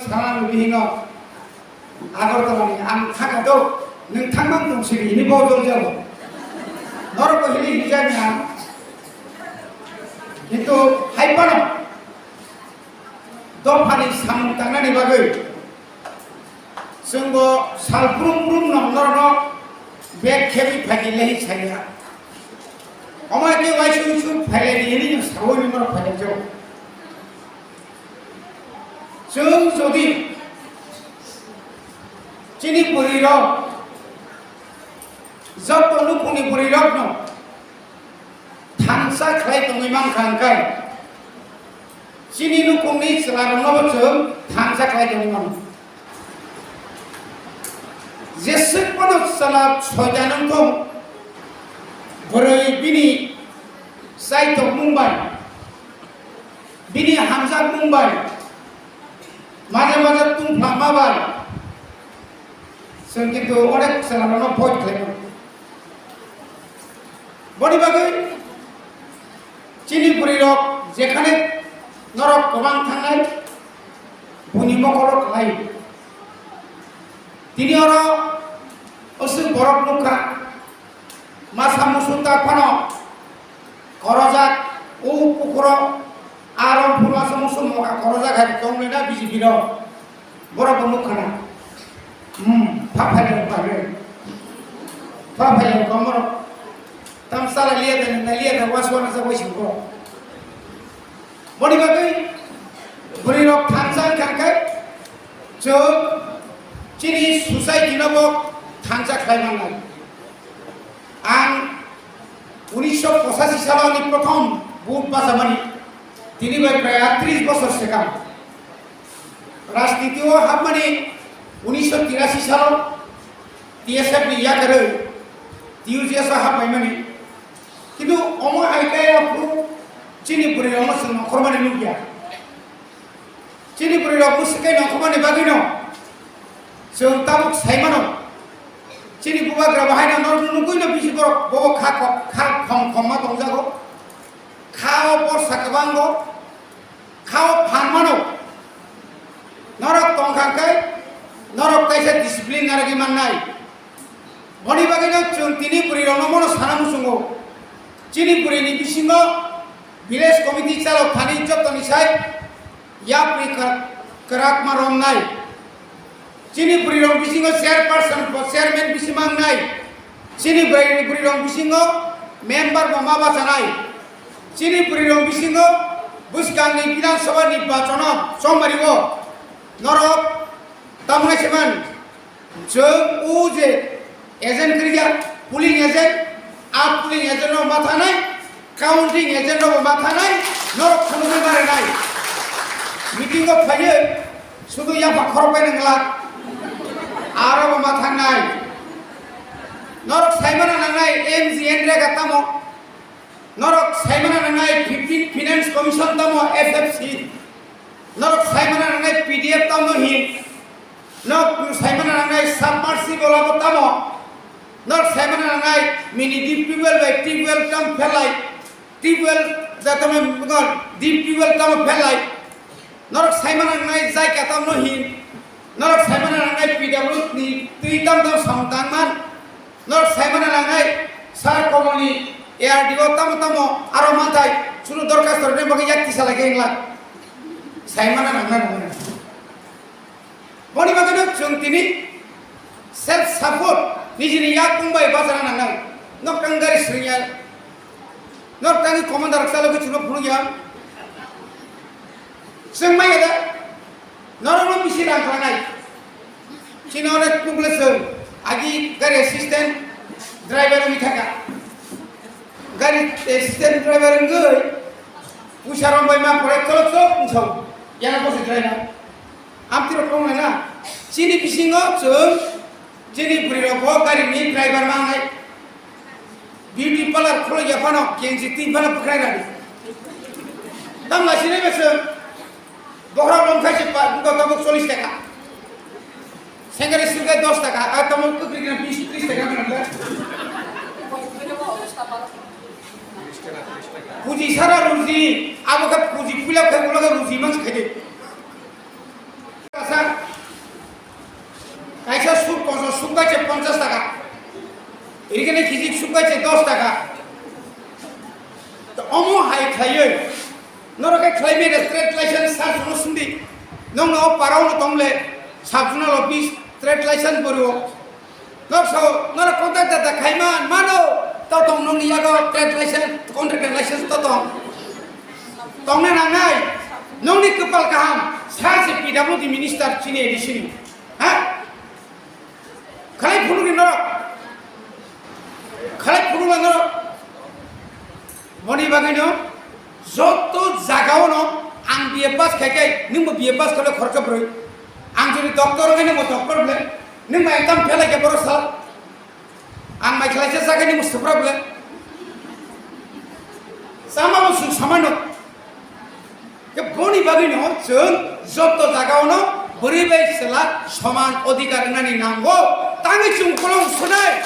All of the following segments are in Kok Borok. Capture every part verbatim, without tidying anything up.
Sana nini hino Agartala ni ang thaka do, nwng thangmang tong sini hini bo jol jabo. Norok bo hini hini jani ang. Kintu hai phano dophani samung tangnani bagwi chwngbo sal brum brum no norokno bag khebi phaidi lehi saya. Omo khe waisuk suk phailai di hini sawi ni norok phailai jago. Chwng jodi chini bwrwirok, joto nukhungni bwrwirokno thansa khlai tongwi mankha hwnkhe, chini nukhungni chwlaroknobo chwng thansa khlai tongwi mano. Jeswk phano chwla soitan wng thung, bwrwi bini chaithokmung bai, bini hamjakmung bai, maja maja tungphla ma bai, chwng kintu onek chwlarokno void khlai mano. Boni bagwi chini bwrwirok jekhane norok kwbang thangnai, buni mokolo khlai. Tini oro aswk borok nukha, masa musu ta phano korojak, o pukhuro, aro phuru masa musu moga korojak hai tongmani na B J P rok. Borok bo nukha na. Hmm, pha phai rok bagwi. Pha phai rok komoro. Tam sala liya da na liya da was wana sa wai singko. Boni bagwi bwrwi rok thansa wngkha khe chwng chini society no bo thansa khlai mannai. Ang unisho pochashi salo ani prothom vote bachamani tini bai prai tris bosor swkang. Rajniti o hapmani unisho tirashi salo T S F ni yakarwi T U J S o happaimani. Kintu omo hai khe aphuru chini bwrwi rokno chwng nongkhormani nukya. Chini bwrwi rok bwswk khe nongkhormani bagwino chwng tabuk sai mano. Chini bubagra bo haino norok nugwino bisi borok bobo kha kok-, kha khom khom ma tongjago. Kha o borsa kwbango. Kha o phan mano. Norok tongkha khe norok kaisa discipline narwgwi mannai. Boni bagwino chwng tini bwrwi rokno bono sana muchungo. Chini bwrwi ni bisingo village committee chalok thani jottoni sai yapri kwrak ma romnai. Chini bwrwi rok bisingo chairperson bo chairman bisi mangnai. Chini bwrwi, bwrwi rok bisingo member bo ma bachanai. Chini bwrwi rok bisingo bwskangni Bidhan Sabha ni bachono chongmari o norok tamnai se man. Chwng o je agent kwrwya, polling agent, a polling agent no ma thanai, counting agent no bo ma thanai, norok phunugwi ma rwnai. Meeting o phaiwi sudu yapha khorok bai nang glak, aro bo ma thangnai. Norok saimano nangnai M G N rega tamo, norok saimano nangnai fifteen Finance Commission tamo, F F C. Norok saimano nangnai P D F tamo hin. Norok saimano nangnai submersible abo tamo. Norok saimano nangnai mini deep tubewell bai tubewell tam phelai. Tubewell da tamo deep tubewell tamo phelai. Norok saimano nangnai jaika tamo hin. Norok saimano nangnai P W ni twi tam tam samung tangman. Norok saimano nangnai sir Komolni A R D O tamo tamo aro manthai chwngno dorkhasto rwna bagwi yak tisa lai khe wngla. Saimano nangnai nangnai. Boni bagwino chwng tini self support nijini yakung bai bachana nangnai. Nok tang gari swrwngya. Nok tangni commander chalogwi chwngno phunukya. Chwng manya da? Norokno bisi rang klanai. Chini onek kukle chwng agi gari assistant driver wngwi thangkha. Gari assistant driver wngwi puisa rombai ma pore cholo chok wngsao. Yana bosi driver. Amtwi rok tongnai na. Chini bisingo chwng chini bwrwi rok bo gari ni driver mangnai. Beauty parlor khulai ya phano kenji twi phano bwkhwnai radi. Tam lai sinai bese bohrok long khai se pa, buka tabuk chollish taka. Sengari silkai dos taka, a tabuk kwkri kena bish tris taka mwnam da. Puji sara ruji, abo khe puji pila khe ulo khe ruji mang se khaide. Sukai se ponchas taka. Irigene kiji sukai se dos taka. To omo hai khlaiwi. Norok khe khlai mene trade license sa suno sindi. Nongno o parao no tongle sub zonal office trade license borio. Nok sao, norok contact data khaima mano. Tao tong nongni yago trade license, contract license to tong. Tongna nangnai. Nongni kwpal kaham. Sa se P W D minister chini A D C ni. Ha? Khalai phunukni norok. Khalai phunukma norok. Boni bagwino joto jagao no ang B A pass khai khai, nwngbo B A pass khole khoroksa bwrwi. Ang jodi doctor wngkhe nwngbo doctor bwle. Nwngbo ekdam fail khe borok sal. Ang mai khlaisa sakhe nwngbo swpra bwle. Sama bo sung samano. Khe boni bagwino chwng joto jagao no bwrwi bai chwla soman odhikar wngnani nango. Tangwi chwng kolom usunai.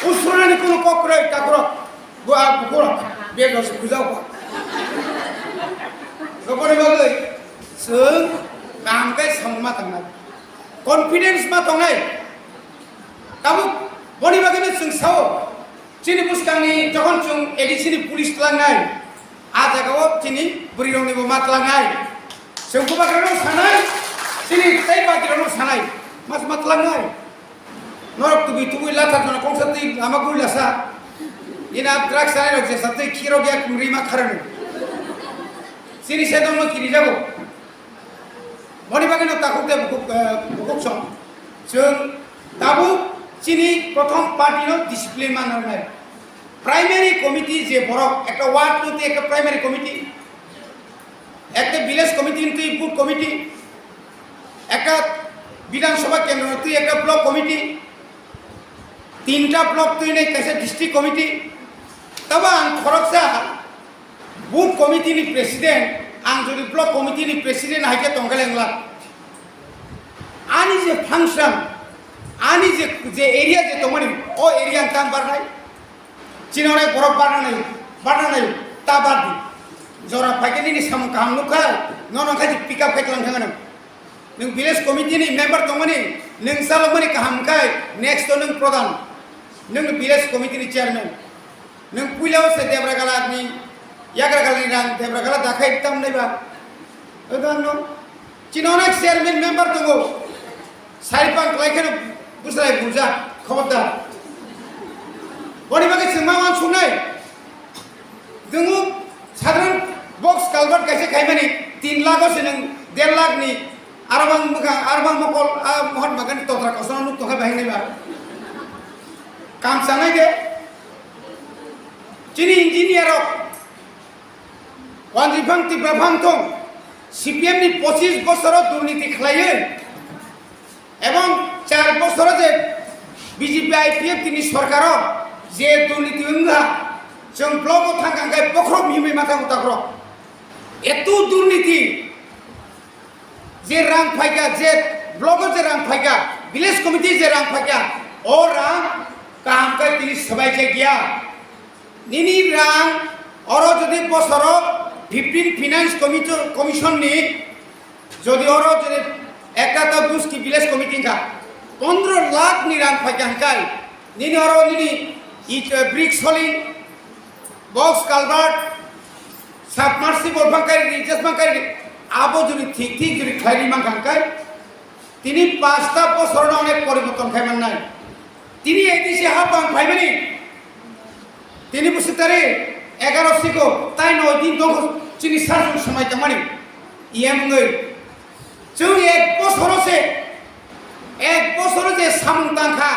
Usunani kuno kok kwrwi takhorok. Bo a bukhorok. Bego se khujao ba. Boni bagwi chwng kaham khe samung ma tangnai. Confidence ma tongnai. Tabuk boni bagwino chwng sao. Chini bwskangni jokhon chwng A D C ni police tlangnai, a jagao chini bwrwirokni bo ma tlangnai. Chwng bubagrano sanai, chini tei batirokno sanai, mas ma tlangnai. Norok tubui tubui latha jona kongsa twi lama guri lasa. Ina drugs sanai rok jesa twi khirok ya kumri ma kharani. Chini sedongno kiri jago. Boni bagwino takhuk de bukhuk, eh, bukhuk song. Chwng tabuk chini prothom party no discipline ma nangnai. Primary committee je borok, ekta ward no twi ekta primary committee, ekta village committee no twi booth committee, ekta Bidhan Sabha kendro no twi ekta block committee, tinta block twi nai kaisa district committee. Tabo ang khoroksa booth committee ni president, ang jodi block committee ni president hai khe tongkhe lengla. Ani je function, ani je, je area je tongmani, o area ang tang barnai. Chini onek borok barnanai, barnanai, ta bardi. Jora phaikhe nini samung kaham nukha, nono khai pick up khai tlang thangano. Nwng village committee ni member tongmani, nwng salokmani kaham khai, next to nwng pradhan. Nwng village committee ni chairman. Nwng puila o se Debragala ni, Yagragala ni rang Debragala dakhai tam nai ba. Odan no. Chini onek chairman member tongo. Sari pang klai kheno bwsai buja, khobordar. Boni bagwi chwng ma uansuknai. Dungu sadharan box culvert kaisa khaimani tin lakh o se nwng der lakh ni arwang mwkhang, arwang mokol, a Mahatma Gandhi totra kosono nuk tongkha bahai nai ba. Kam chanai de. Chini engineer rok Wanjwi phang Tipra phang thung, C P M ni pochis bosoro durniti khlaiwi, ebong char bosoro je B J P I P F T ni sorkaro je durniti wngkha, chwng blogo thangkha hwnkhe bokhorok himwi ma thango takhorok. Etu durniti, je rang phaikha, je blogo je rang phaikha, village committee je rang phaikha, o rang kaham khe tini swbaijakya. Nini rang oro jodi bosoro fifteen Finance Committee, Commission ni jodi oro jodi ekta ta Duski Village Committee wngkha, pondro lakh ni rang phaikha hwnkhe nini oro nini it, brick soling, box culvert, submersible bangkai ri, jes bangkai ri, abo jodi thik thik jodi khlai ri mankha hwnkhe, tini pasta bosorno onek poriborton khai mannai. Tini A D C hapang phaimani, tini bwswk tarik egaro siko, tai noi din tongo chini sajwk swmai tongmani, E M wngwi. Chwng ek bosoro se, ek bosoro je samung tangkha,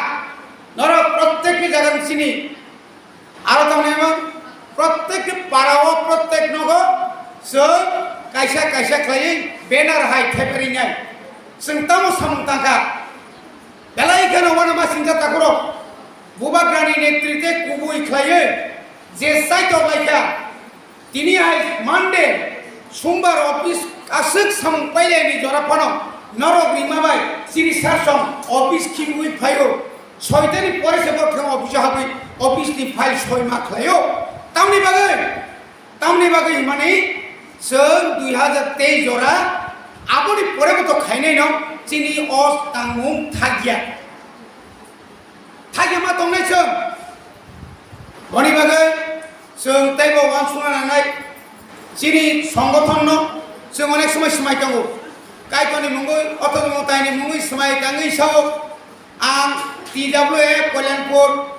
norok prottekni jaga chini Aro tamo hwnwi prottek para o, prottek nogo chwng kaisa kaisa khlaiwi banner hai theperinai. Chwng tamo samung tangkha. Belai kheno uanama singcha takhorok Bubagrani netrite kubui khlaiwi je saitok laikha. Tini hai Monday, Sumbar office aswk samung pailai ni jora phano norok rima bai chini sar song office khibui phaio. Soitani pore se bo thang office o habwi office ni file soi ma khlaio. Tamni bagwi, tamni bagwi himani chwng dui hazar teis jora aboni pore bo to khainai no chini o tangmung thakya. tongnai chwng. Boni bagwi chwng teibo uansukna nangnai. Chini songothonno chwng onek somoi swmai tongo. Kaitorni mungwi, othoba mwtaini mungwi swmai tangwi sao. Ang T W F Kalyanpur